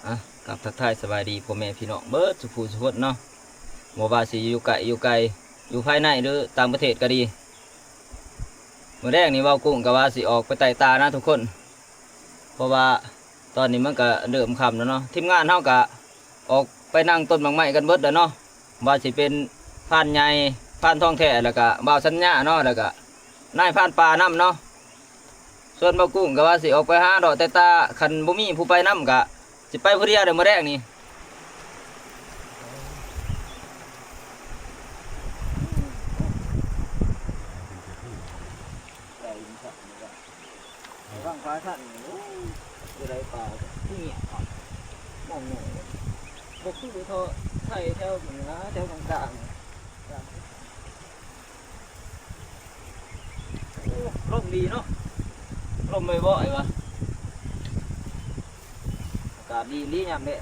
ອ່ະ ກັບທັກທາຍສະບາຍດີພໍ່ແມ່ພີ່ນ້ອງເບິດສູ່ຜູ້ສູ່ຄົນເນາະ, ບໍ່ວ່າຊິຢູ່ໃກ້ຢູ່ໄກ ຢູ່ພາຍໃນ ຫຼື ຕ່າງປະເທດກໍດີ. ມື້ແລງນີ້ເວົ້າກຸ້ງກໍວ່າຊິອອກໄປໄຕ່ຕານະທຸກຄົນ, ເພາະວ່າຕອນນີ້ມັນກໍເລີ່ມຄ່ຳແລ້ວເນາະ. ທີມງານເຮົາກໍອອກໄປນັ່ງຕົ້ນໝາກໄມ້ກັນເບິດແລ້ວເນາະ, ວ່າຊິເປັນພານໃຫຍ່ ພານທອງແທ້ ແລ້ວກໍບ່າວສັນຍາເນາະ, ແລ້ວກໍນາຍພານປ່ານຳເນາະ. ສ່ວນເວົ້າກຸ້ງກໍວ່າຊິອອກໄປຫາເລາະແຕ່ຕາ, ຄັນບໍ່ມີຜູ້ໄປນຳກໍຊິໄປຜູ້ດຽວເດີມື້ແລງນີ້. ລະວັງຂາສັ້ນ ໂອ້ຍ ຢູ່ໃນປ່າ ຄືງຽບຄັກ ມອງໜ້ອຍ ບໍ່ຄືເທາະໄທແຖວນີ້ນະ ແຖວກາງໆ. ໂອ້ ລົມດີເນາະ ລົມບໍ່ອຍໆ ວ່າ ອາກາດດີອີ່ຫຼີຍາມແລງ.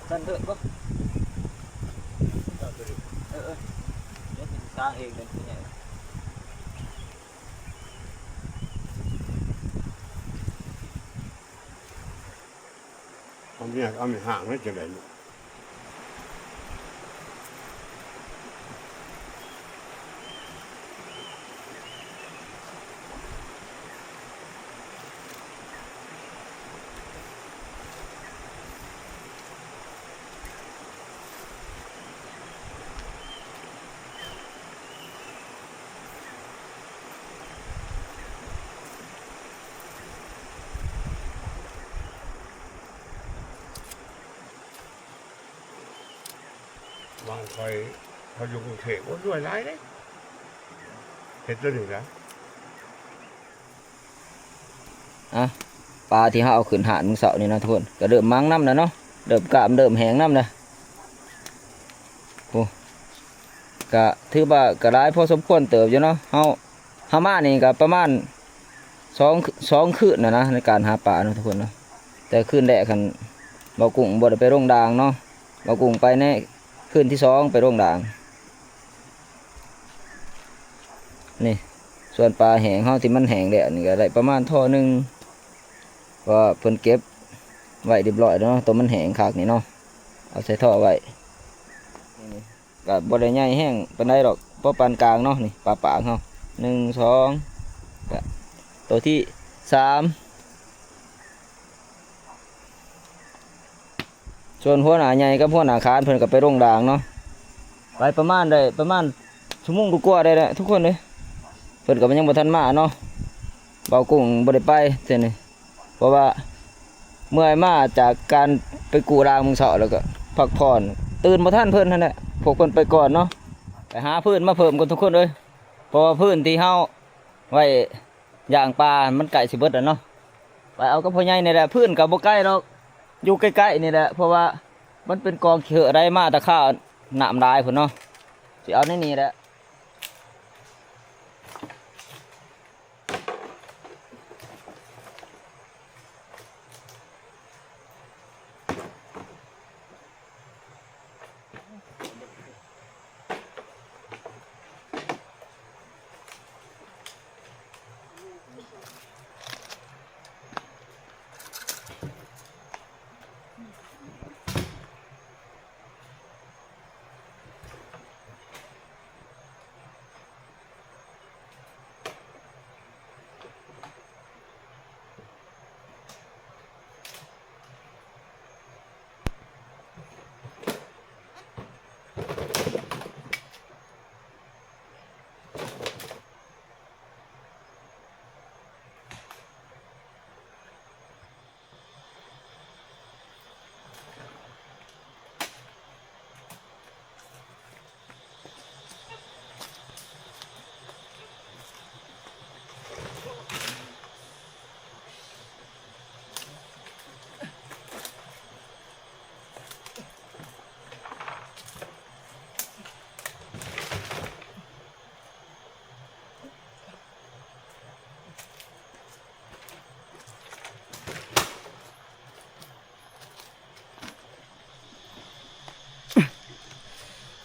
ຊັ້ນເທີດບໍ່? ເອີໆ ດຽວຊິສ້າງເອງເປັນຜູ້ໃຫຍ່. ເອົາເມຍ ເອົາແມ່ຮ້າງໄວ້ຈັ່ງໃດລູກ? ບາງ ຂ້ອຍ ຂ້ອຍຢູ່ກຸງເທບ ໂອ້ຍ ລວຍຫຼາຍເດ້ ເຮັດຕົວນີ້ນະ. ອ່ະ ປາທີ່ເຮົາເອົາຂຶ້ນຫາດມື້ເຊົ້ານີ້ນະທຸກຄົນ ກໍເລີ່ມມັງນຳແລ້ວເນາະ, ເລີ່ມກ້າມ ເລີ່ມແຫ້ງນຳແລ້ວ. ໂອ້ ກະຖືວ່າກະຫຼາຍພໍສົມຄວນເຕີບຢູ່ເນາະ. ເຮົາ ເຮົາມານີ້ກະປະມານສອງ ສອງຄືນແລ້ວນະ ໃນການຫາປາເນາະທຸກຄົນເນາະ. ແຕ່ຄືນແລກຫັ້ນ ເບົາກຸ້ງບໍ່ໄດ້ໄປລົງດ່າງເນາະ, ເບົາກຸ້ງໄປໃນຄືນທີສອງໄປລົງດ່າງ. ນີ້ ສ່ວນປາແຫ້ງເຮົາທີ່ມັນແຫ້ງແລ້ວນີ້ກໍໄດ້ປະມານທໍ່ໜຶ່ງ ເພາະວ່າເພິ່ນເກັບໄວ້ຮຽບຮ້ອຍແລ້ວເນາະ, ໂຕມັນແຫ້ງຄັກນີ້ເນາະ ເອົາໃສ່ທໍ່ໄວ້. ນີ້ກໍບໍ່ໄດ້ໃຫຍ່ແຮງປານໃດດອກ ພໍປານກາງເນາະ. ນີ້ປາປາກເຮົາ ໜຶ່ງ ສອງ ກະໂຕທີສາມ. ສ່ວນຫົວໜ້າໃຫຍ່ກັບຫົວໜ້າຂານເພິ່ນກໍໄປລົງດ່າງເນາະ, ໄປປະມານໄດ້ປະມານຊົ່ວໂມງກວ່າໆໄດ້ແຫຼະທຸກຄົນເອີຍ. ເພິ່ນກໍຍັງບໍ່ທັນມາເນາະ, ເບົາກຸ້ງບໍ່ໄດ້ໄປເທື່ອນີ້ ເພາະວ່າເມື່ອຍມາຈາກການໄປກູ້ດ່າງມື້ເຊົ້າ ແລ້ວກໍພັກຜ່ອນ ຕື່ນບໍ່ທັນເພິ່ນຫັ້ນແຫຼະ. ພວກເພິ່ນໄປກ່ອນເນາະ, ໄປຫາຟືນມາເພີ່ມກ່ອນທຸກຄົນເອີຍ, ເພາະວ່າຟືນທີ່ເຮົາໄວ້ ຍ່າງປ່າມັນໃກ້ຊິເບິດແລ້ວເນາະ. ໄປເອົາກັບພໍ່ໃຫຍ່ນີ້ແຫຼະ, ຟືນກໍບໍ່ໄກດອກ ຢູ່ໃກ້ໆນີ້ແຫຼະ, ເພາະວ່າມັນເປັນກອງຂີ້ເຫີໄດ໋ ມາແຕ່ຄາວນ້ຳຫຼາຍພຸ້ນເນາະ. ຊິເອົາໃນນີ້ແຫຼະ.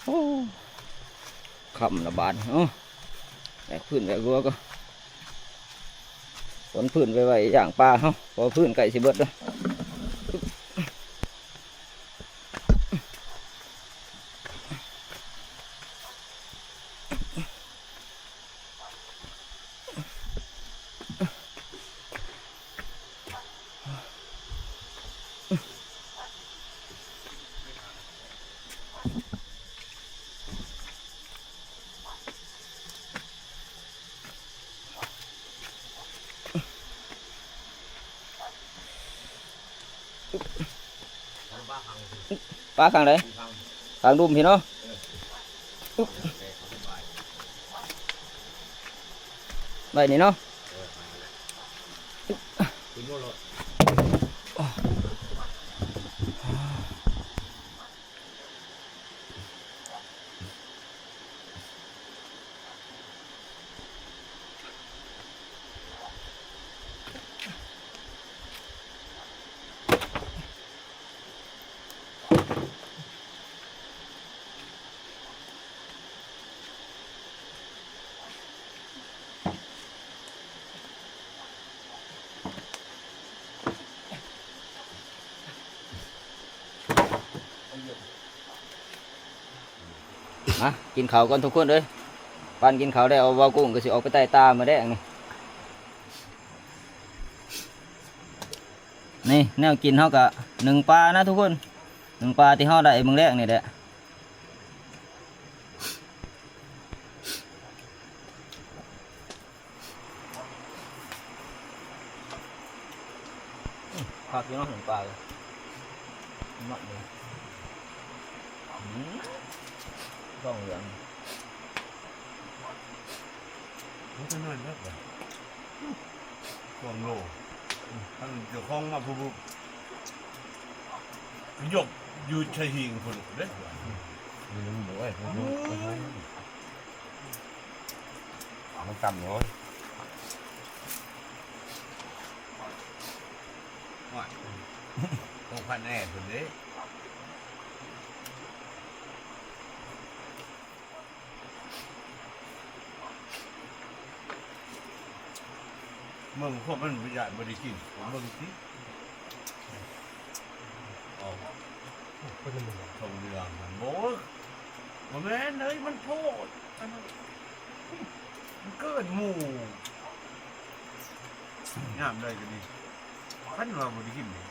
ໂອ້ ຄ່ຳລະບາດນີ້. ເອົາ ແບກຟືນແບກຮົວກ່ອນ, ຂົນຟືນໄປໄວ້ຍ່າງປ່າເຮົາ ເພາະຟືນໃກ້ຊິເບິດແລ້ວ. ປາຂ້າງໃດ? ຂ້າງດຸ່ມພີ້ເນາະ. ໄວ້ນີ້ເນາະ. ມາກິນເຂົ້າກ່ອນທຸກຄົນເອີຍ. ປັ້ນກິນເຂົ້າແລ້ວ ເບົາກຸ້ງກໍຊິອອກໄປໄຕ່ຕາມື້ແລງນີ້. ນີ້ແນວກິນເຮົາກໍໜຶ້ງປານະທຸກຄົນ, ໜຶ້ງປາທີ່ເຮົາໄດ້ມື້ແລງນີ້ແຫຼະ. ຄັກຢູ່ເນາະ ໜຶ້ງປາ ມັນເດ້. ອືມ ທອງເຫຼືອງ ມັນຈະນ້ອຍເບິດເດ້ ສອງໂລ. ອືມ ທ່ານເຈົ້າຂອງມາຜູ້ບຸກ ຍົກຢູ່ໄຊຫິງພຸ້ນເດ້. ອືມ ໂອ້ຍ ໂອ້ຍ ມັນຕ່ຳໂລດ. ໂອ້ຍ ໂອ້ ພັນແອເພິ່ນເດ້. ເບິ່ງພວກມັນບໍ່ຢາກບໍ່ໄດ້ກິນ ເບິ່ງຕິ ອອກ ເປັນຫຍັງ ທອງເຫຼືອງຫັ້ນ ໂອ້ຍ ບໍ່ແມ່ນເລີຍ ມັນໂພດ ອັນນັ້ນ ມັນເກີນໝູ່ ຍາມໃດກໍດີ ຄັນວ່າບໍ່ໄດ້ກິນນີ້.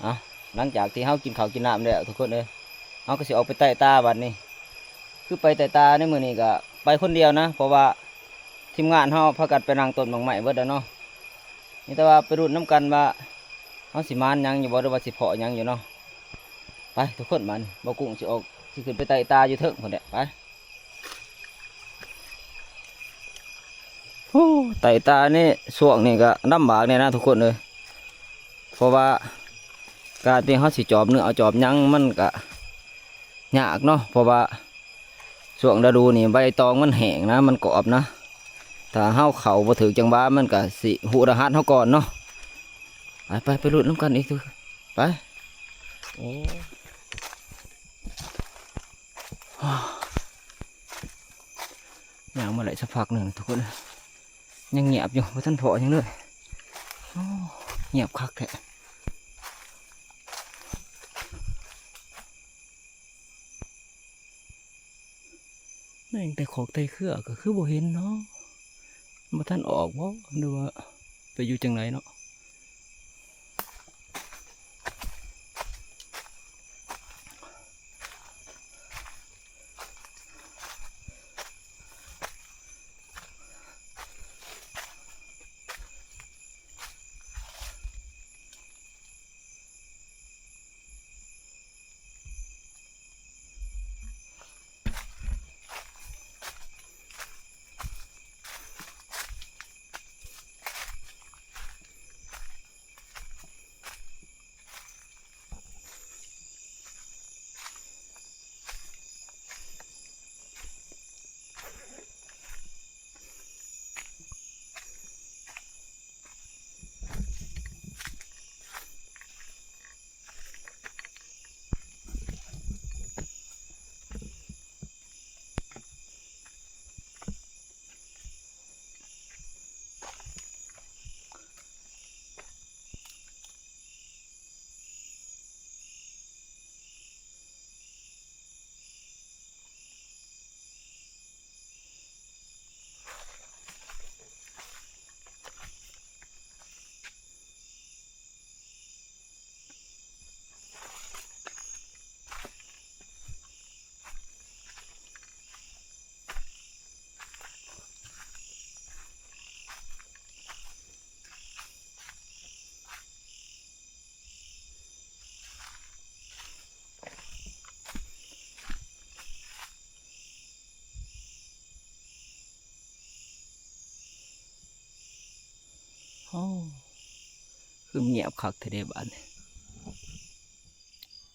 ອ່ະ ຫຼັງຈາກທີ່ເຮົາກິນເຂົ້າກິນນ້ຳແລ້ວທຸກຄົນເອີຍ ເຮົາກໍຊິອອກໄປໄຕ່ຕາບັດນີ້. ຄືໄປໄຕ່ຕາໃນມື້ນີ້ກໍໄປຄົນດຽວນະ ເພາະວ່າທີມງານເຮົາພາກັນໄປນັ່ງຕົ້ນໝາກໄມ້ເບິດແລ້ວເນາະ. ມີແຕ່ວ່າໄປລຸ້ນນຳກັນວ່າເຮົາຊິໝານຫຍັງຢູ່ບໍ່ ຫຼືວ່າຊິເພາະຫຍັງຢູ່ເນາະ. ໄປທຸກຄົນ ບາດນີ້ບ່າວກຸ້ງຊິອອກ ຊິຂຶ້ນໄປໄຕ່ຕາຢູ່ເທິງພຸ້ນແຫຼະ ໄປ. ໂອ້ ໄຕ່ຕານີ້ ຊ່ວງນີ້ກໍລຳບາກແດ່ນະທຸກຄົນເອີຍ ເພາະວ່າການທີ່ເຮົາຊິຈອບເນື້ອເອົາຈອບຫຍັງມັນກໍຍາກເນາະ ເພາະວ່າຊ່ວງລະດູນີ້ໃບຕອງມັນແຫ້ງນະ ມັນກອບນະ. ຖ້າເຮົາເຂົ້າບໍ່ຖືກຈັງຫວະ ມັນກໍຊິຮູ້ລະຫັດເຮົາກ່ອນເນາະ. ໄປ ໄປ ໄປລຸ້ນນຳກັນອີກ ໄປ. ໂອ້ ຍ່າງມາໄດ້ສັກພັກໜຶ່ງທຸກຄົນ ຍັງງຽບຢູ່ ບໍ່ທັນພໍ້ຫຍັງເລີຍ. ໂອ້ ງຽບຄັກແທ້. ແມ່ງແຕ່ຂອກແຕ່ເຄືອກໍຄືບໍ່ເຫັນເນາະ ບໍ່ທັນອອກບໍ່ ຫຼືວ່າໄປຢູ່ຈັ່ງໃດເນາະ. ໂ ໂອ້ ຄືງຽບຄັກແທ້ເດບາດນີ້.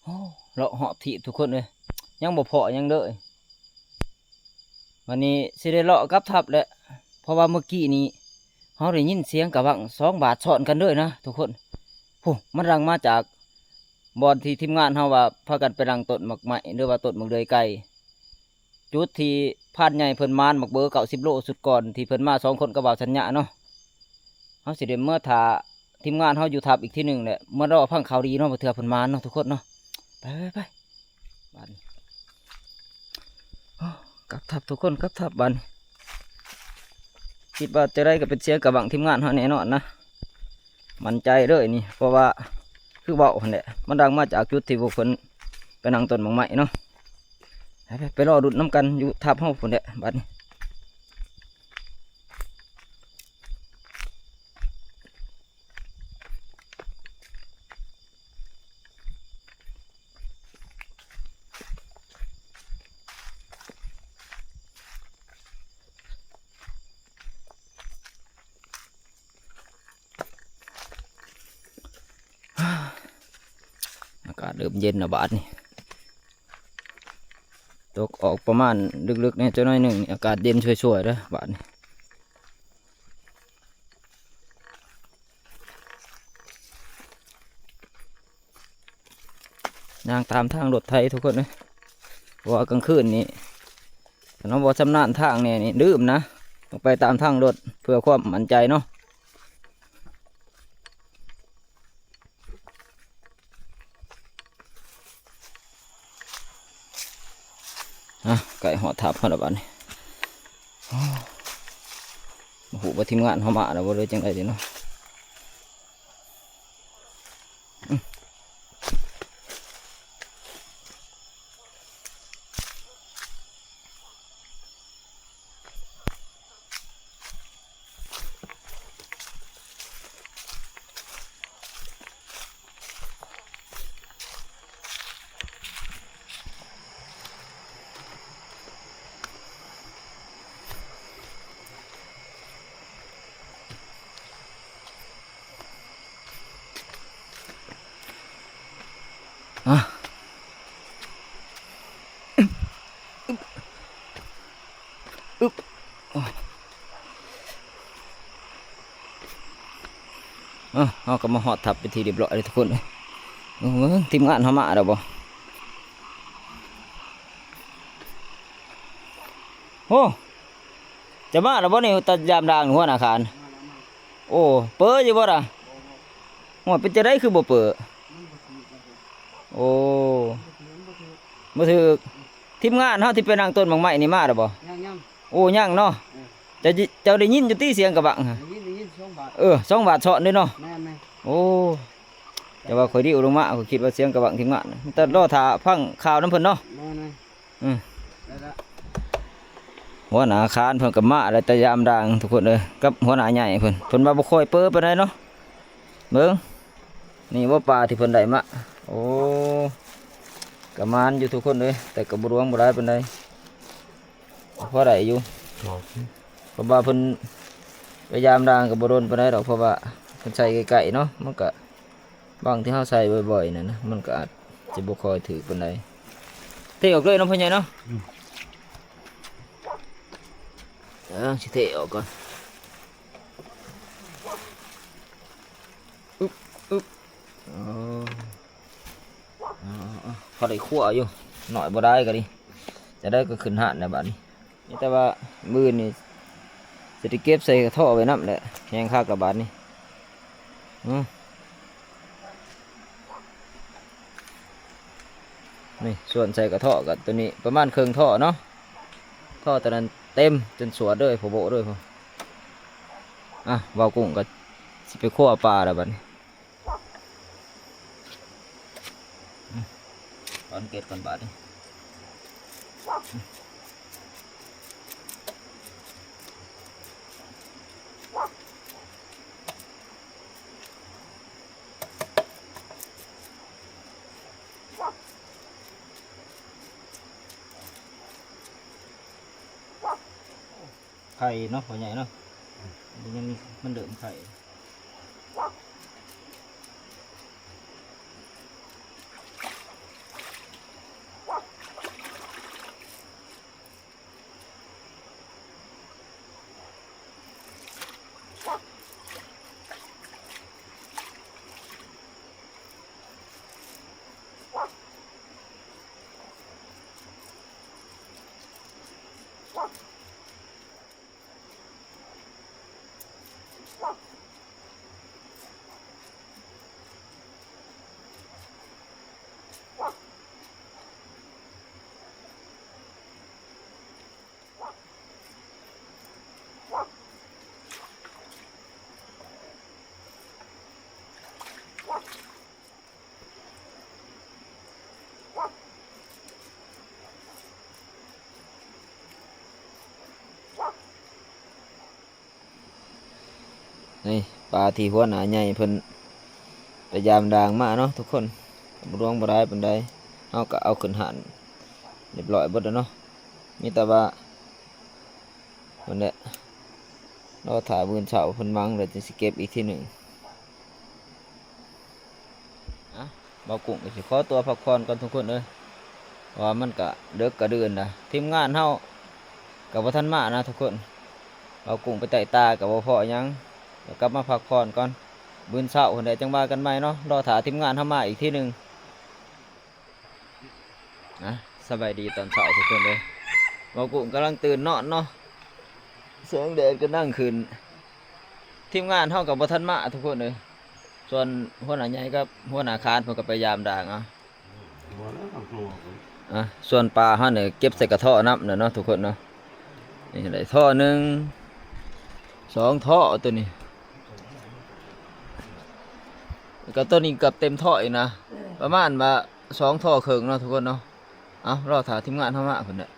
ໂອ້ ເລາະຮອບຖີບທຸກຄົນເອີຍ ຍັງບໍ່ພໍ້ຫຍັງເລີຍ. ບາດນີ້ຊິໄດ້ເລາະກັບທັບແຫຼະ ເພາະວ່າເມື່ອກີ້ນີ້ເຮົາໄດ້ຍິນສຽງກະບັງສອງບາດຊ້ອນກັນເລີຍນະທຸກຄົນ. ໂອ້ ມັນດັງມາຈາກບ່ອນທີ່ທີມງານເຮົາວ່າພາກັນໄປນັ່ງຕົ້ນໝາກໄມ້ ຫຼືວ່າຕົ້ນໝາກເດືອຍໄກ່. ຈຸດທີ່ພານໃຫຍ່ເພິ່ນໝານໝາກເບີເກົ້າສິບໂລຊຸດກ່ອນ ທີ່ເພິ່ນມາສອງຄົນກັບບ່າວສັນຍາເນາະ. ເຮົາຊິໄດ້ເມືອຖ້າທີມງານເຮົາຢູ່ທັບອີກທີໜຶ່ງແຫຼະ ເມືອລໍຟັງຂ່າວດີເນາະ ເພື່ອເທື່ອເພິ່ນມາເນາະທຸກຄົນເນາະ. ໄປໆໆ ບາດນີ້ ໂອ້ ກັບທັບທຸກຄົນ ກັບທັບບາດນີ້. ຄິດວ່າຈັ່ງໃດກໍເປັນສຽງກະບັງທີມງານເຮົາແນ່ນອນນະ ໝັ້ນໃຈເລີຍນີ້ ເພາະວ່າຄືເວົ້າຫັ້ນແຫຼະ ມັນດັງມາຈາກຈຸດທີ່ພວກເພິ່ນໄປນັ່ງຕົ້ນໝາກໄມ້ເນາະ. ໄປໆ ໄປລໍລຸ້ນນຳກັນຢູ່ທັບເຮົາພຸ້ນແຫຼະບາດນີ້. ອາກາດເລີ່ມເຢັນແລ້ວບາດນີ້ ຕົກອອກປະມານເລິກໆແດ່ຈັກໜ້ອຍໜຶ່ງ ອາກາດເຢັນຊ່ວຍໆເດີບາດນີ້. ຍ່າງຕາມທາງລົດໄຖທຸກຄົນເອີຍ ເພາະວ່າກາງຄືນນີ້ຄັນເຮົາບໍ່ຊຳນານທາງແນ່ນີ້ລືມນະ ຕ້ອງໄປຕາມທາງລົດເພື່ອຄວາມໝັ້ນໃຈເນາະ. ອ່ະ ໃກ້ຮອດທັບເຮົາແລ້ວບາດນີ້. ໂອ້ ບໍ່ຮູ້ວ່າທີມງານເຮົາມາແລ້ວບໍ່ ຫຼືຈັ່ງໃດເນາະ. ອາ ເຮົາກໍມາຮອດທັບເປັນທີ່ຮຽບຮ້ອຍແລ້ວທຸກຄົນເອີຍ. ເບິ່ງທີມງານເຮົາມາແລ້ວບໍ່? ໂອ້ ຈະມາແລ້ວບໍ່ນີ້? ຕາຍາມດາງຫົວໜ້າຄານ. ໂອ້ ເປີຢູ່ບໍ່ລະ? ໂອ້ຍ ເປັນຈັ່ງໃດຄືບໍ່ເປີ? ໂອ້ ບໍ່ຖືກ. ທີມງານເຮົາທີ່ໄປນັ່ງຕົ້ນໝາກໄມ້ນີ້ມາແລ້ວບໍ່? ຍັງໆ. ໂອ້ ຍັງເນາະ. ເອີ ເຈົ້າ ເຈົ້າໄດ້ຍິນຢູ່ຕິສຽງກະບັງ? ໄດ້ຍິນ ໄດ້ຍິນສອງບາດ. ເອີ ສອງບາດຊ້ອນເດ້ເນາະ. ແມ່ນໆ. ໂອ້ ແຕ່ວ່າຂ້ອຍດິວລົງມາ ຂ້ອຍຄິດວ່າສຽງກະບັງທີມງານ ມີແຕ່ລໍຖ້າຟັງຂ່າວນຳເພິ່ນເນາະ. ແມ່ນໆ. ອືມ ໄດ້ລະ ຫົວໜ້າຄານເພິ່ນກໍມາແລ້ວ ແຕ່ຍາມດາງທຸກຄົນເອີຍ ກັບຫົວໜ້າໃຫຍ່ເພິ່ນ. ເພິ່ນວ່າບໍ່ຄ່ອຍເປີປານໃດເນາະ. ເບິ່ງ ນີ້ບໍ່ປາທີ່ເພິ່ນໄດ້ມາ. ໂອ້ ກະໝານຢູ່ທຸກຄົນເອີຍ ແຕ່ກໍບໍ່ຫຼວງບໍ່ຫຼາຍປານໃດ ພໍໄດ້ຢູ່. ເພາະວ່າເພິ່ນໄປຍາມດາງກໍບໍ່ດົນປານໃດດອກ ເພາະວ່າເພິ່ນໃສ່ໃກ້ໆເນາະ ມັນກະ ບາງທີ່ເຮົາໃສ່ບ່ອຍໆນັ້ນນະ ມັນກໍອາດຈະບໍ່ຄ່ອຍຖືກປານໃດ. ເທອອກເລີຍເນາະ ພໍ່ໃຫຍ່ເນາະ. ອືມ ເອີ ຊິເທອອກກ່ອນ. ອຶບ ອຶບ ເອີ ເອົາໆໆ ພໍໄດ້ຄົວຢູ່ ໜ້ອຍບໍ່ຫຼາຍກໍດີ ຈະໄດ້ກໍຂຶ້ນຮ້ານແລ້ວບາດນີ້. ມີແຕ່ວ່າມື້ນີ້ຊິໄດ້ເກັບໃສ່ກະເທາະໄວ້ນຳແຫຼະ ແຮງຄັກລະບາດນີ້. ອືມ ນີ້ ສ່ວນໃສ່ກະເທາະກໍຕົວນີ້ປະມານເຄິ່ງທໍ່ເນາະ ທໍ່ຕົວນັ້ນເຕັມຈົນສວດເລີຍ ໂພໂບເລີຍ. ອ່ະ ເວົ້າກຸ້ງກໍຊິໄປຄົວປາແລ້ວບາດນີ້. ອືມ ຕອນເກັບກ່ອນບາດນີ້. ໄຂ່ເນາະ ພໍ່ໃຫຍ່ເນາະ. ອືມ ມັນຍັງມີ ມັນເລີ່ມໄຂ່. ນີ້ປາທີ່ຫົວໜ້າໃຫຍ່ເພິ່ນໄປຢາມດ່າງມາເນາະທຸກຄົນ, ບໍ່ຫຼວງບໍ່ຫຼາຍປານໃດ, ເຮົາກໍເອົາຂຶ້ນຮ້ານຮຽບຮ້ອຍເບິດແລ້ວເນາະ, ມີແຕ່ວ່າ ພຸ້ນແຫຼະ ລໍຖ້າມື້ເຊົ້າເພິ່ນມັງແລ້ວຈຶ່ງຊິເກັບອີກທີໜຶ່ງ. ອ່ະ ບ່າວກຸ້ງກໍຊິຂໍຕົວພັກຜ່ອນກ່ອນທຸກຄົນເອີຍ, ເພາະວ່າມັນກະເດິກກະດື່ນລະ, ທີມງານເຮົາກໍບໍ່ທັນມານະທຸກຄົນ. ບ່າວກຸ້ງໄປໄຕ່ຕາກໍບໍ່ພໍຫຍັງ, ກໍກັບມາພັກຜ່ອນກ່ອນ, ມື້ເຊົ້າພຸ້ນແຫຼະຈັ່ງວ່າກັນໃໝ່ເນາະ, ລໍຖ້າທີມງານເຮົາມາອີກທີໜຶ່ງ. ນະ ສະບາຍດີຕອນເຊົ້າທຸກຄົນເດີ. ບ່າວກຸ້ງກຳລັງຕື່ນນອນເນາະ, ແສງແດດກຳລັງຂຶ້ນ, ທີມງານເຮົາກໍບໍ່ທັນມາທຸກຄົນເດີ. ສ່ວນຫົວໜ້າໃຫຍ່ກັບຫົວໜ້າຄານເພິ່ນກໍໄປຢາມດ່າງເອົາ. ອ່ະ ສ່ວນປາເຮົານີ້ເກັບໃສ່ກະເທາະນຳແຫຼະເນາະທຸກຄົນເນາະ. ນີ້ໄດ້ທໍ່ໜຶ່ງ ສອງທໍ່ໂຕນີ້, ແລ້ວກໍໂຕນີ້ເກືອບເຕັມທໍ່ອີກນະ, ປະມານວ່າ ສອງທໍ່ເຄິ່ງເນາະທຸກຄົນເນາະ. ເອົາ ລໍຖ້າທີມງານເຮົາມາພຸ້ນແຫຼະ.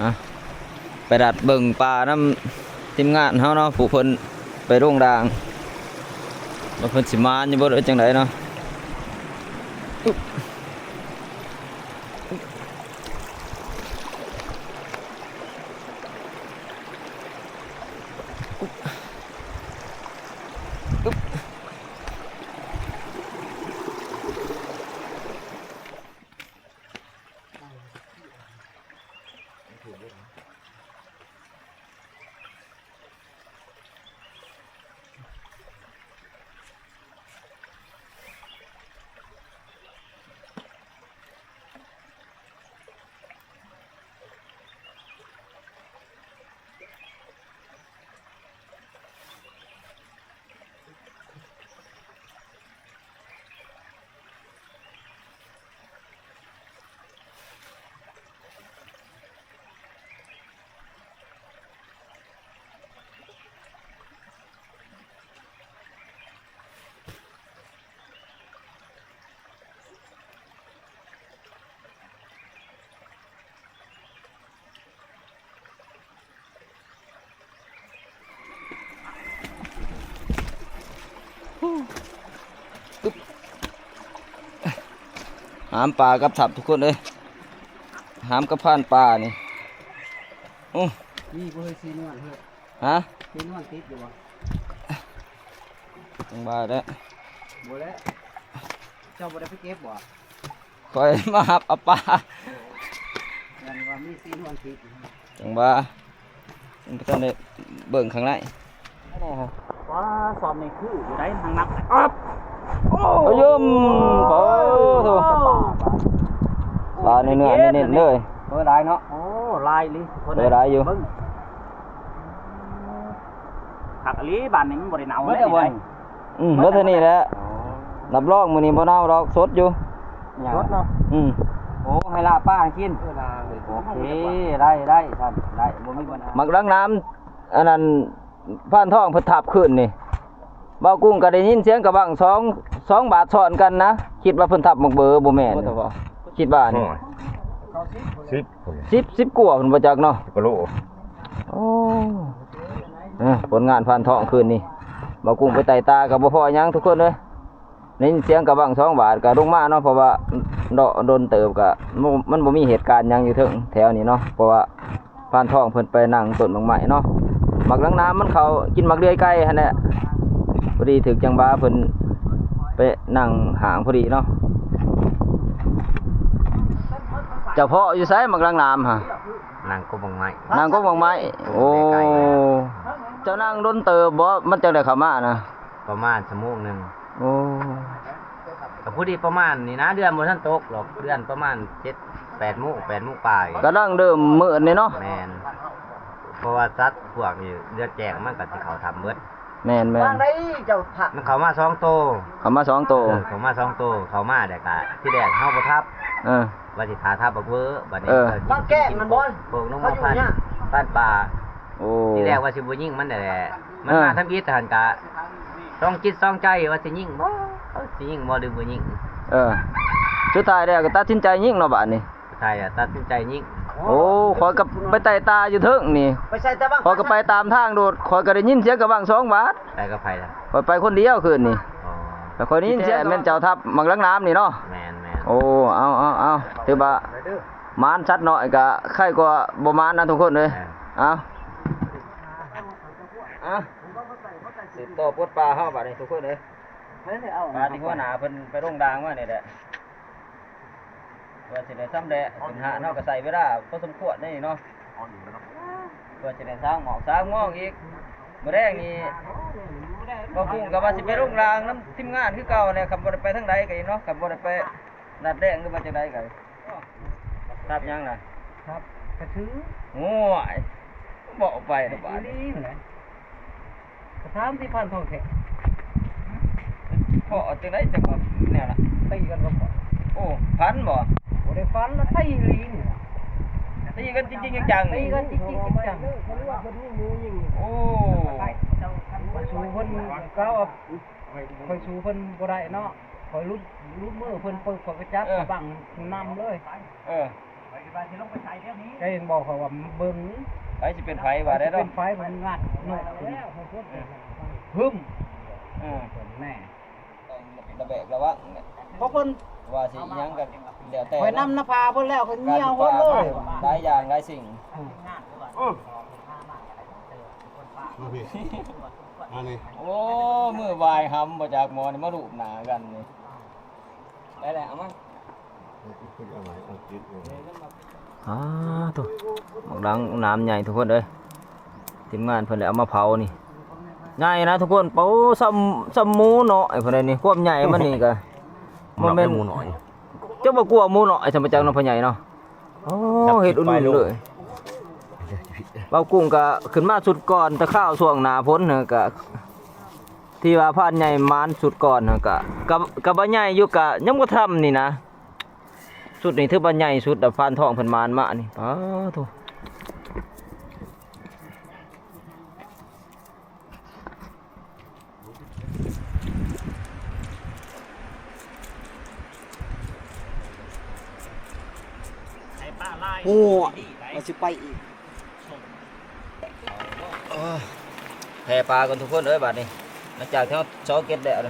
ອ່ະ ໄປດັດເບິ່ງປ່ານຳທີມງານເຮົາເນາະ, ຜູ້ເພິ່ນໄປລົງດ່າງ ວ່າເພິ່ນຊິມານຢູ່ບໍ່ ຫຼືຈັ່ງໃດເນາະ. ຫາມປາກັບທັບທຸກຄົນເອີຍ, ຫາມກັບພານປ່ານີ້. ໂອ້ ມີບໍ່ເຮີຍ ສີນວນເຮີຍ? ຮະ? ມີນວນຕິດຢູ່ບໍ່? ຈັ່ງວ່າແຫຼະ ບໍ່ແຫຼະ ເຈົ້າບໍ່ໄດ້ໄປເກັບບໍ່? ຂ້ອຍມາຮັບເອົາປາ ແມ່ນວ່າມີສີນວນຕິດຢູ່ ຈັ່ງວ່າ ຍັງບໍ່ທັນໄດ້ເບິ່ງຂ້າງໃນ. ວ້າ ຊອມນີ້ຄືຢູ່ໃດ ນັ່ງນັບ ອັບ ໂອ້ ຍົມ ໂອ້ໂຫ ປາເນື້ອໆເນັ້ນໆເລີຍ ເບີຫຼາຍເນາະ ໂອ້ ຫຼາຍອີ່ຫຼີ ເບີຫຼາຍຢູ່ ເບິ່ງ ຄັກອີ່ຫຼີ ບາດນີ້ມັນບໍ່ໄດ້ເນົາ ເບິດແລ້ວບໍ່ນີ້? ອືມ ເບິດເທົ່ານີ້ແຫຼະ ອໍ ຮັບຮອງມື້ນີ້ບໍ່ເນົາດອກ ສົດຢູ່ ສົດເນາະ ອືມ ໂອ້ ໃຫ້ລາບປາໃຫ້ກິນ ເອີ ລາບ ໂອເຄ ໄດ້ ໄດ້ ໄດ້ ບໍ່ມີບັນຫາ ໝາກດັກໜາມ ອັນນັ້ນ ພານທອງເພິ່ນທັບຄືນນີ້ ບ່າວກຸ້ງກໍໄດ້ຍິນສຽງກະບັ້ງສອງ ສອງບາດຊ້ອນກັນນະ ຄິດວ່າເພິ່ນທັບໝາກເບີ ບໍ່ແມ່ນ ຄິດວ່ານີ້ ໂອ້ຍ ສິບ ສິບ ສິບກວ່າພຸ້ນບໍ່ຈັກເນາະ ກະໂລ ໂອ້ ເອີ ຜົນງານພານທອງຄືນນີ້ ບ່າວກຸ້ງໄປໄຕ່ຕາກໍບໍ່ພໍຫຍັງທຸກຄົນເອີຍ. ໄດ້ຍິນສຽງກະບັ້ງສອງບາດກໍລົງມາເນາະ ເພາະວ່າເນາະ ດົນເຕີບກໍ ມັນບໍ່ມີເຫດການຫຍັງຢູ່ເທິງແຖວນີ້ເນາະ ເພາະວ່າພານທອງເພິ່ນໄປນັ່ງຕົ້ນໝາກໄມ້ເນາະ ໝາກດັກໜາມມັນເຂົ້າກິນໝາກເດືອຍໄກ່ຫັ້ນແຫຼະ ພໍດີຖືກຈັງຫວະເພິ່ນໄປນັ່ງຫ້າງພໍດີເນາະ. ເຈົ້າເພາະຢູ່ໃສໝາກດັກໜາມຫະ? ນັ່ງກົກໝາກໄມ້ ນັ່ງກົກໝາກໄມ້ ໂອ້ ເຈົ້ານັ່ງດົນເຕີບບໍ່? ມັນຈັ່ງໄດ້ເຂົ້າມານະ? ປະມານຊົ່ວໂມງໜຶ່ງ ໂອ້ ກໍພໍດີປະມານນີ້ນະ ເດືອນບໍ່ທັນຕົກດອກ ເດືອນປະມານເຈັດແປດໂມງ ແປດໂມງປາຍ ກຳລັງເລີ່ມມືດນີ້ເນາະ ແມ່ນ ເພາະວ່າສັດພວກນີ້ເດືອນແຈ້ງມັນກໍຊິເຂົ້າຖ້ຳເບິດ ແມ່ນໆ ວາງໄດ້ເຈົ້າພະ ມັນເຂົ້າມາສອງໂຕ ເຂົ້າມາສອງໂຕ ເອີ ເຂົ້າມາສອງໂຕ ເຂົ້າມາແລ້ວກໍທີແລກເຮົາບໍ່ທັບ ເອີ ວ່າຊິຖ້າທັບບັກເວີ ບັດນີ້ ເອີ ເອີ ມາແກ້ງມັນບໍ່ ໂປ່ງລົງມາພັນ ພັນປ່າ ໂອ້ ທີແລກວ່າຊິບໍ່ຍິງມັນແຫຼະ ມັນ ເອີ ມາທຳອິດຫັ້ນກະ ສອງຈິດສອງໃຈວ່າຊິຍິງບໍ່ ເອີ ຊິຍິງບໍ່ຫຼືບໍ່ຍິງ ເອີ ສຸດທ້າຍແລ້ວກໍຕັດສິນໃຈຍິງເນາະບາດນີ້ ສຸດທ້າຍກໍຕັດສິນໃຈຍິງ ໂອ້ ຂ້ອຍກໍໄປໄຕ່ຕາຢູ່ເທິງນີ້ ໄປໃສຕາບັ້ງ ຂ້ອຍກໍໄປຕາມທາງໂດດ ຂ້ອຍກໍໄດ້ຍິນສຽງກະບັ້ງສອງບາດ ໄປກັບໃຜລະ? ຂ້ອຍໄປຄົນດຽວຄືນນີ້ ອໍ ແລ້ວຂ້ອຍໄດ້ຍິນສຽງແມ່ນເຈົ້າທັບໝາກດັກໜາມນີ້ເນາະ ແມ່ນໆ ໂອ້ ເອົາໆໆ ຖືວ່າ ໝານສັດນ້ອຍກະໄຄກວ່າບໍ່ໝານນະທຸກຄົນເອີຍ ເອີ ເອົາ ເອົາ ສືບຕໍ່ປົດປ່າເຮົາບາດນີ້ທຸກຄົນເອີຍ ປາທີ່ຫົວໜ້າເພິ່ນໄປລົງດາງມານີ້ແຫຼະ ເພື່ອຊິໄດ້ຊຳແຫຼະຂຶ້ນຫາດ ເຮົາກໍໃຊ້ເວລາພໍສົມຄວນໃນນີ້ເນາະ ເພື່ອຊິໄດ້ສາງໝອກສາງມອງອີກ ມື້ແລງນີ້ບ່າວກຸ້ງກໍວ່າຊິໄປລົງດາງນຳທີມງານຄືເກົ່າແຫຼະ ຄັນບໍ່ໄດ້ໄປທາງໃດກໍອີເນາະ ຄັນບໍ່ໄດ້ໄປ ລັດແດງຫຼືວ່າຈັ່ງໃດກໍ ທັບຫຍັງນະ? ທັບກະສື. ໂອ້ຍ ເວົ້າໄປນະບາດນີ້ ກະຖາມທີ່ພັນທອງແທ້ ເພາະຈັ່ງໃດຈັ່ງວ່າແນວລະ ຕີກັນກໍ ໂອ້ ຝັນບໍ່? ບໍ່ໄດ້ຝັນລະ ຕີອີ່ຫຼີນີ້ ຕີກັນຈິງໆຈັງໆ ຕີກັນຈິງໆຈັງໆ ໂອ້ ສູ້ເພິ່ນ ຂ້ອຍສູ້ເພິ່ນບໍ່ໄດ້ເນາະ ຂ້ອຍຫຼຸດ ຫຼຸດມືເພິ່ນປຶບ ຂ້ອຍກໍຈັບ ເອີ ບັງນຳເລີຍ ເອີ ເຈົ້າເຫັນບໍ່ ຂ້ອຍວ່າເບິ່ງ ໃຜຊິເປັນໃຜວ່າໄດ້ເນາະ ເປັນໃຜມັນງັດໂນກຂຶ້ນ ຫຶ້ມ ເອີ ແນ່ ຕ້ອງລະແວດລະວັງແຫຼະ ເພາະເພິ່ນວ່າຊິອີ່ຫຍັງກໍແລ້ວແຕ່ ຂ້ອຍນຳນະພາເພິ່ນແລ້ວ ຂ້ອຍເຫຍື້ອເພິ່ນເລີຍ ຫຼາຍຢ່າງຫຼາຍສິ່ງ ອືມ ມາພີ້ ມານີ້ ໂອ້ ມືວາຍຫຳບໍ່ຈັກໝໍນີ້ ມາລູບໜ້າກັນນີ້ ໄດ້ແລ້ວ ເອົາມາ ອ່າ ໂທ້ ບັກດັກໜາມໃຫຍ່ທຸກຄົນເອີຍ ທີມງານເພິ່ນໄດ້ເອົາມາເຜົານີ້ ໃຫຍ່ນະທຸກຄົນ ໂອ້ ສ່ຳ ສ່ຳໝູນ້ອຍພຸ້ນໃດນີ້ ຄວາມໃຫຍ່ມັນນີ້ກະ ບໍ່ແມ່ນ ໝູນ້ອຍ ຈັກວ່າກວ່າໝູນ້ອຍ ສ່ຳປະຈັກເນາະ ພໍ່ໃຫຍ່ເນາະ. ໂອ້ ເຮັດອຸ່ນໆເລີຍ ບ່າວກຸ້ງກະຂຶ້ນມາຊຸດກ່ອນ ແຕ່ຄາວຊ່ວງໜ້າຝົນຫັ້ນກະ ທີ່ວ່າພານໃຫຍ່ໝານຊຸດກ່ອນຫັ້ນກະ ກະ ກະບໍ່ໃຫຍ່ຢູ່ ກະຍັງບໍ່ທຳນີ້ນະ ຊຸດນີ້ຖືວ່າໃຫຍ່ສຸດແລ້ວ ພານທອງເພິ່ນໝານມານີ້ ປາໂທ້. ໂອ້ຍ ວ່າຊິໄປອີກ ເອີ ແຜ່ປາກ່ອນທຸກຄົນເອີຍ ບາດນີ້ ຫຼັງຈາກທີ່ເຮົາຊອກເກັບແລ້ວ. ໂ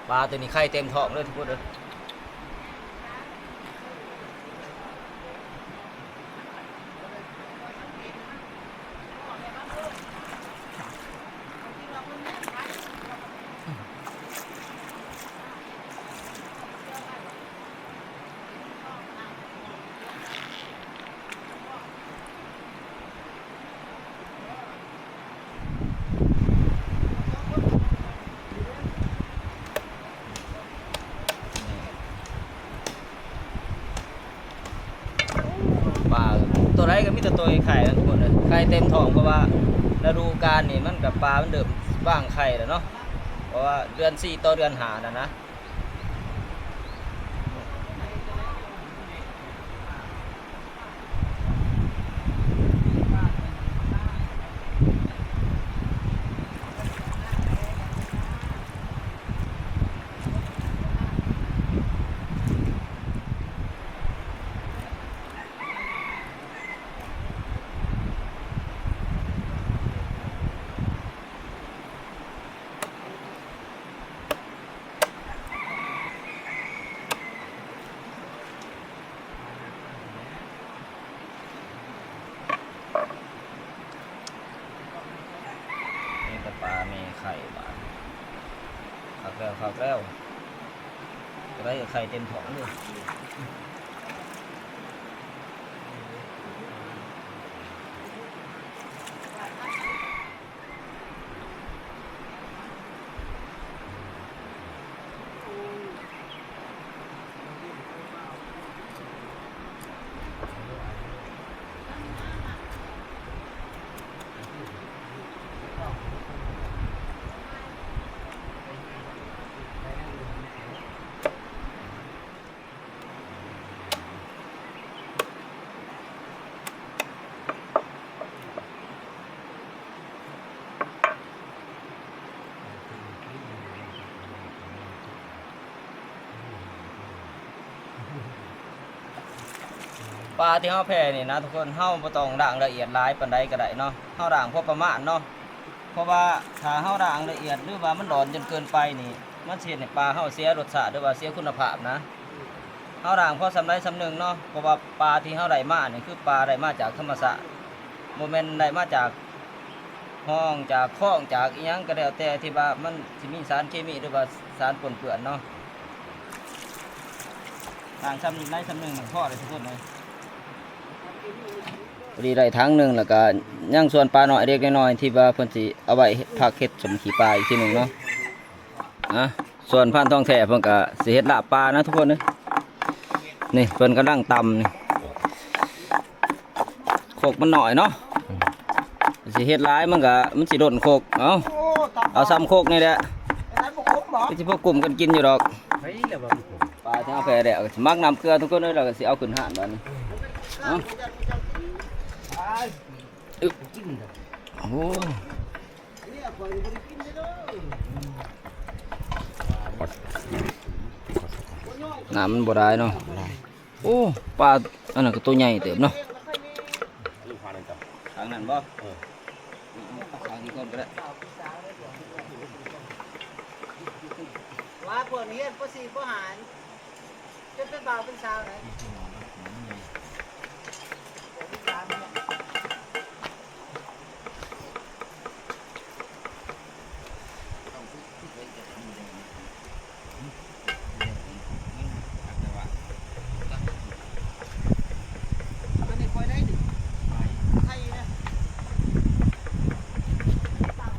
ປາໂຕນີ້ໄຂ່ເຕັມທ້ອງເລີຍທຸກຄົນເອີຍ. ປາໂຕໃດກໍມີແຕ່ໂຕໄຂ່ໆ ທຸກຄົນເອີຍ ໄຂ່ເຕັມທ້ອງ ເພາະວ່າລະດູການນີ້ມັນກໍ ປາມັນເລີ່ມວາງໄຂ່ແລ້ວເນາະ ເພາະວ່າເດືອນສີ່ຕໍ່ເດືອນຫ້ານັ້ນນະ. ມີແຕ່ປາແມ່ໄຂ່ບາດ ຄັກແລ້ວ ຄັກແລ້ວ ໄດ້ໄຂ່ເຕັມທ້ອງເລີຍ. ປາທີ່ເຮົາແຜ່ນີ້ນະທຸກຄົນ ເຮົາບໍ່ຕ້ອງລ້າງລະອຽດຫຼາຍປານໃດກໍໄດ້ເນາະ ເຮົາລ້າງພໍປະມານເນາະ ເພາະວ່າຖ້າເຮົາລ້າງລະອຽດ ຫຼືວ່າມັນຫຼອນຈົນເກີນໄປນີ້ ມັນຊິເຮັດໃຫ້ປາເຮົາເສຍລົດຊາດ ຫຼືວ່າເສຍຄຸນນະພາບນະ. ເຮົາລ້າງພໍສ່ຳໃດສ່ຳໜຶ່ງເນາະ ເພາະວ່າປາທີ່ເຮົາໄດ້ມານີ້ ຄືປາໄດ້ມາຈາກທຳມະຊາດ ບໍ່ແມ່ນໄດ້ມາຈາກຮ່ອງ ຈາກຄອງ ຈາກອີ່ຫຍັງກໍແລ້ວແຕ່ ທີ່ວ່າມັນຊິມີສານເຄມີ ຫຼືວ່າສານປົນເປື້ອນເນາະ. ລ້າງສ່ຳໃດສ່ຳໜຶ່ງພໍແລ້ວທຸກຄົນເອີຍ. ພໍດີໄດ້ຖັງໜຶ່ງ ແລ້ວກໍຍັງສ່ວນປານ້ອຍເລັກນ້ອຍ ທີ່ວ່າເພິ່ນຊິເອົາໄວ້ພັກເຮັດສົມຂີ້ປາອີກທີໜຶ່ງເນາະ. ອາ ສ່ວນພານທອງແທ້ເພິ່ນກໍຊິເຮັດລາບປານະທຸກຄົນເອີຍ. ນີ້ເພິ່ນກຳລັງຕຳນີ້ ຄົກມັນໜ້ອຍເນາະ ຊິເຮັດຫຼາຍມັນກໍ ມັນຊິລົ້ນຄົກ. ເອົາ ເອົາສ່ຳຄົກນີ້ແຫຼະ ຊິພໍກຸ້ມກັນກິນຢູ່ດອກ. ປາທີ່ເຮົາແຜ່ແລ້ວກໍຊິໝັກນ້ຳເກືອທຸກຄົນເອີຍ ແລ້ວກໍຊິເອົາຂຶ້ນຮ້ານບາດນີ້. ເອົາ ອຶບ ໂອ້ ນ້ຳມັນບໍ່ຫຼາຍເນາະ. ໂອ້ ປາອັນນັ້ນກໍໂຕໃຫຍ່ເຕີບເນາະ. ທາງນັ້ນບໍ່? ເອີ ທາງນີ້ກ່ອນກໍໄດ້. ວ່າພວກນີ້ຮຽນ ປໍສີ່ ປໍຫ້າ ຈົນເປັນບ່າວເປັນສາວໄດ໋.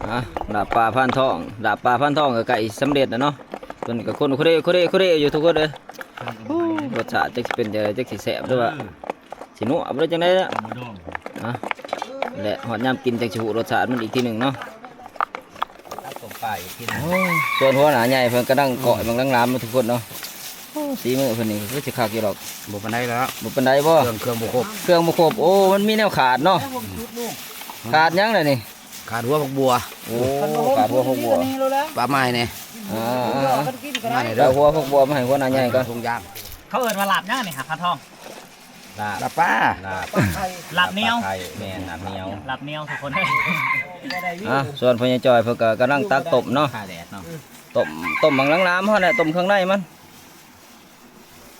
ອ່ະ ລາບປາພານທອງ ລາບປາພານທອງກໍໃກ້ສຳເລັດແລ້ວເນາະ. ເພິ່ນກໍຄົນໂຄເຣ ໂຄເຣ ໂຄເຣຢູ່ທຸກຄົນເອີຍ. ໂອ້ ລົດຊາດຈັກຊິເປັນຈັ່ງໃດ ຈັກຊິແຊບ ຫຼືວ່າ ເອີ ຊິນົວບໍ່ໄດ້ຈັ່ງໃດແລ້ວ ບໍ່ດອງ ອ່ະ ແລະ ຮອດຍາມກິນຈັ່ງຊິຮູ້ລົດຊາດມັນອີກທີໜຶ່ງເນາະ. ຕັກຕົ້ມປາອີກທີໜຶ່ງ. ໂອ້ ສ່ວນຫົວໜ້າໃຫຍ່ເພິ່ນກຳລັງກ້ອຍໝາກນາງລາມທຸກຄົນເນາະ. ໂອ້ ສີມືເພິ່ນນີ້ຄືຊິຄັກຢູ່ດອກ. ບໍ່ປານໃດແລ້ວ ບໍ່ປານໃດບໍ່? ເຄື່ອງ ເຄື່ອງບໍ່ຄົບ ເຄື່ອງບໍ່ຄົບ. ໂອ້ ມັນມີແນວຂາດເນາະ. ຂາດຫຍັງລະນີ້? ຂາດຫົວຜັກບົ່ວ. ໂອ້ ຂາດຫົວຜັກບົ່ວ ປາໄມ້ນີ້. ອ່າ ມານີ້ເດີ ເອົາຫົວຜັກບົ່ວມາໃຫ້ຫົວໜ້າໃຫຍ່ກ່ອນ. ເຂົາເອີ້ນວ່າລາບຫຍັງນີ້ຫາ ຄາທອງ? ລາບ ລາບປາ ລາບ ລາບໜຽວ ແມ່ນ ລາບໜຽວ ລາບໜຽວທຸກຄົນເອີຍ. ອ່ະ ສ່ວນພໍ່ໃຫຍ່ຈ່ອຍເພິ່ນກໍກຳລັງຕັກຕົ້ມເນາະ ຂ້າແດດເນາະ. ຕົ້ມ ຕົ້ມໝາກນາງນາມເຮົາແຫຼະ ຕົ້ມເຄື່ອງໃນມັນ.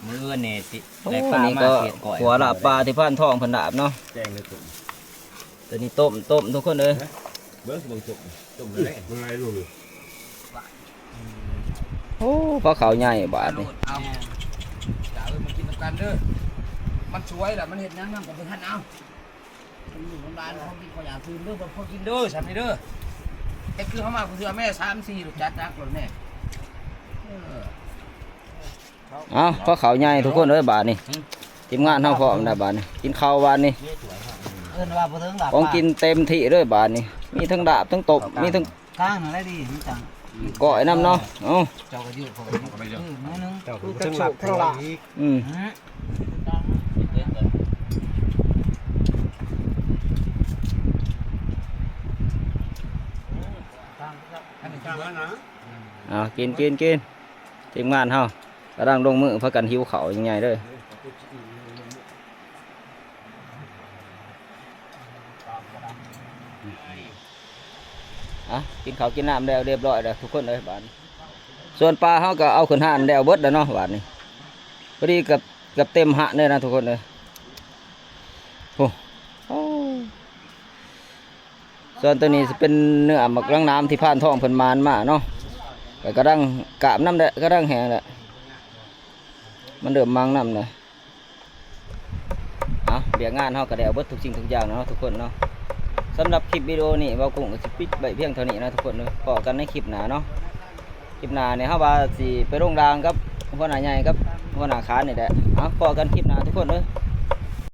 ມື້ນີ້ຕິ ໂອ້ ໄດ້ປາ ນີ້ ມາ ກໍ ເຮັດກ້ອຍ ຂົ້ວລາບປາທີ່ພານທອງເພິ່ນລາບເນາະ. ແກງເລີຍ ຕົວນີ້ຕົ້ມ ຕົ້ມທຸກຄົນເອີຍ. ເບິ່ງ ເບິ່ງຕົ້ມ ຕົ້ມເລີຍ ເບິ່ງໄລ່ລົງເລີຍ. ໂອ້ ພາເຂົ້າໃຫຍ່ບາດນີ້. ເອົາ ເຈົ້າເອີຍ ມາກິນນຳກັນເດີ. ມັນສວຍລະ ມັນເຮັດຫຍັງນຳກໍບໍ່ທັນເອົາ. ລູກຫຼານ ຂອງກິນ ຂອງຢາກ ຕື່ມເດີ ບໍ່ພໍກິນເດີ ຊັ້ນນີ້ເດີ. ແຕ່ຄືເຮົາມາຜູ້ເທື່ອ ແມ່ ສາມສີ່ ລົດຈັກ ຈັກລົດແມ່. ເອີ ເອົາ ພາເຂົ້າໃຫຍ່ທຸກຄົນເອີຍ ບາດນີ້. ທີມງານເຮົາພ້ອມແລ້ວບາດນີ້ ກິນເຂົ້າບາດນີ້. ເອີ້ນວ່າບໍ່ເຖິງລາບປາ ຂອງກິນເຕັມທີ່ເລີຍບາດນີ້. ມີທັງລາບ ທັງຕົ້ມ ມີທັງ ກາງນັ້ນແຫຼະດີ ມັນຈັ່ງ ກ້ອຍນຳເນາະ. ເອົ້າ ເຈົ້າກໍຢູ່ ເຂົາກໍຢູ່ ເອີ ໜ້ອຍໜຶ່ງ ເຈົ້າກໍບໍ່ເຖິງລາບປາອີກ. ອືມ ອັນນີ້ກາງແລ້ວນະ. ເອົາ ກິນ ກິນ ກິນ. ທີມງານເຮົາກຳລັງລົງມື ພາກັນຫິວເຂົ້າຢ່າງໃຫຍ່ເດີ. ອ່ະ ກິນເຂົ້າກິນນ້ຳແລ້ວຮຽບຮ້ອຍແລ້ວທຸກຄົນເອີຍບາດນີ້. ສ່ວນປາເຮົາກໍເອົາຂຶ້ນຮ້ານແລ້ວເບິດແລ້ວເນາະບາດນີ້. ພໍດີເກືອບ ເກືອບເຕັມຮ້ານເລີຍນະທຸກຄົນເອີຍ. ໂອ້ ໂອ້ ສ່ວນຕົວນີ້ຊິເປັນເນື້ອໝາກນາງນາມທີ່ພານທອງເພິ່ນໝານມາເນາະ. ກໍກຳລັງກາບນຳແຫຼະ ກຳລັງແຫ້ງແຫຼະ ມັນເລີ່ມມັງນຳແຫຼະ. ເອົາ ວຽກງານເຮົາກໍໄດ້ເອົາເບິດທຸກສິ່ງທຸກຢ່າງແລ້ວເນາະທຸກຄົນເນາະ. ສຳລັບຄລິບວິດີໂອນີ້ ເວົ້າກຸ້ງກໍຊິປິດໄວ້ພຽງເທົ່ານີ້ນະທຸກຄົນເນາະ. ພໍ້ກັນໃນຄລິບໜ້າເນາະ. ຄລິບໜ້ານີ້ເຮົາວ່າຊິໄປລົງລາງກັບຫົວໜ້າໃຫຍ່ກັບຫົວໜ້າຂານນີ້ແຫຼະ. ເອົາ ພໍ້ກັນຄລິບໜ້າທຸກຄົນເອີຍ.